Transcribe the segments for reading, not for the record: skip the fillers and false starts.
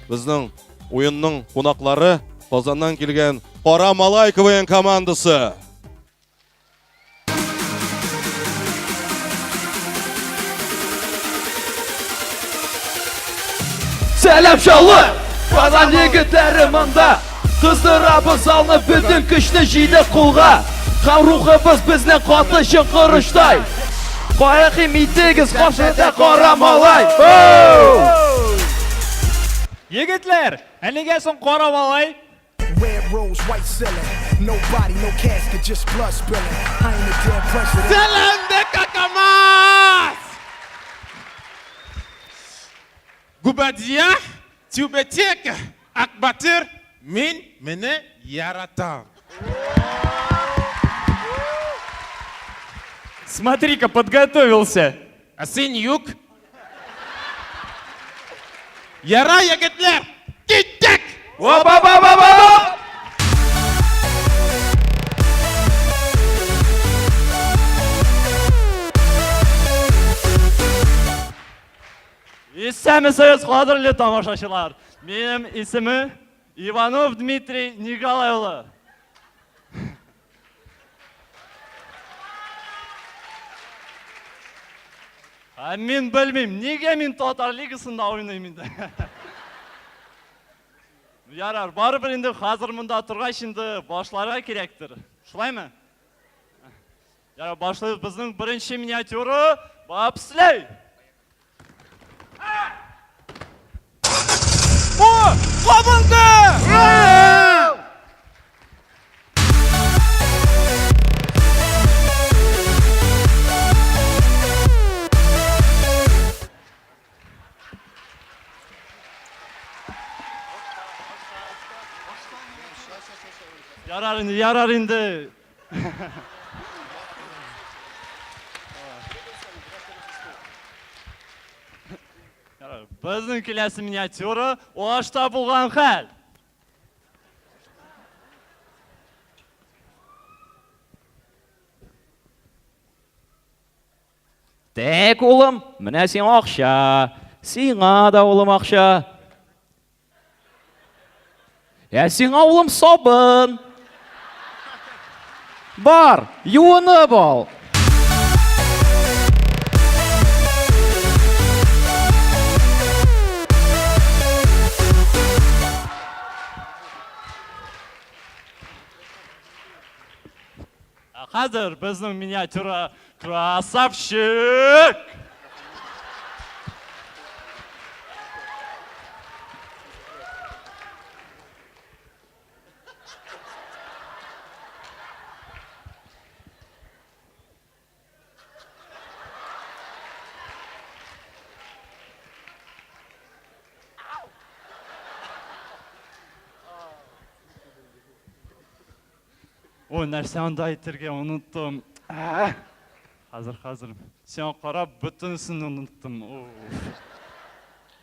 Безнең уенның кунаклары Казаннан килгән Кара Малай КВН командасы. Сәлам Чаллы! Казан егетләре монда! Кыздырабыз залны бөтен көчне җыйдык кулга. Һәм рухыбыз безнең каты чын корычтай. Рәхим итегез, каршыда кара малай! Егетләр, ә нигә соң кара малай? Сәлам дә какамас! Губадия, Тюбетейка, Акбатыр, мин менә яратам. Смотри-ка, подготовился. Ә син юк. Яра, егетләр, киттек! Оп-оп-оп-оп-оп! Исәнмесез, кадерле тамашачылар! Минем исемем Иванов Дмитрий Николай улы. Ә мин белмим, нигә мин татар лигасында уйныйм инде. Ярар, барыбер инде хәзер монда торгач инде башларга кирәктер. Шулаймы? Ярар, башлыйбыз. Безнең беренче миниатюра бобслей. О, кабынды! Ярар инде, ярар инде. Безнең киләсе миниатюра Уашта булган хәл. Тәк, улым, менә сиңа акча. Сиңа да, улым, акча. Ә сиңа, улым, сабын. Бар, юынып ал. Ә хәзер безнең миниатюра Красавчик! Ой, нәрсә анда әйтергә оныттым. Ә! Хәзер, хәзер. Сиңа карап бөтенесен оныттым.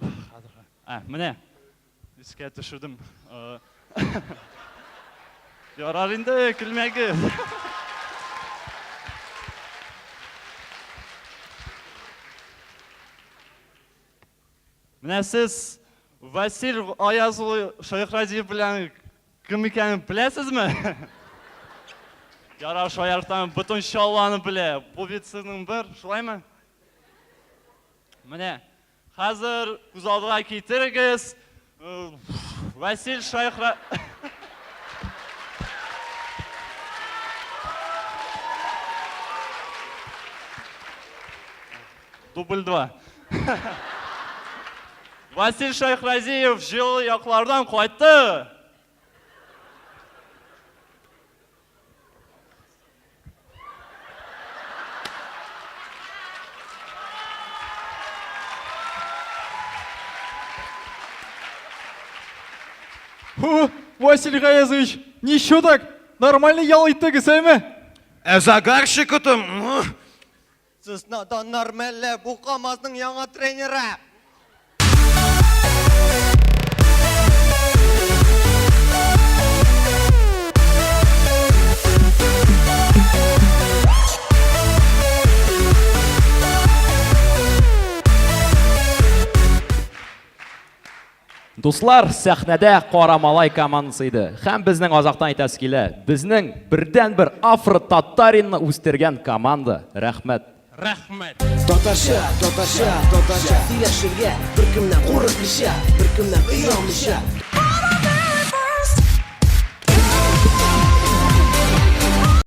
Хәзер. Ә, менә. Искә төшердем. Ярар инде, көлмәгез. Менә сез Василь Аяз улы Шәйхразиев белән кем икәнен беләсезме? Ярар, шаяртам, бөтен Чалланы белә. Бу бит сезнең бер, шулаймы? Менә, хәзер күз алдыга китерегез. Василь Шәйхра... Дубль два. Василь Шәйхразиев җылы яклардан кайтты. О, Василий Гаязович, ничего так? Нормально ял иттегез, әйме? Ә загарщик-то... Сез наданнар мәллә, бу КАМАЗның яңа тренеры! Дуслар, сәхнәдә Кара малай командасы иде. Һәм безнең азактан әйтәсе килә, безнең бердәнбер афро-татаринны үстергән команда. Рәхмәт. Рәхмәт. Татарча, татарча, татарча сөйләшергә, беркемнән курыкмыйча, беркемнән оялмыйча.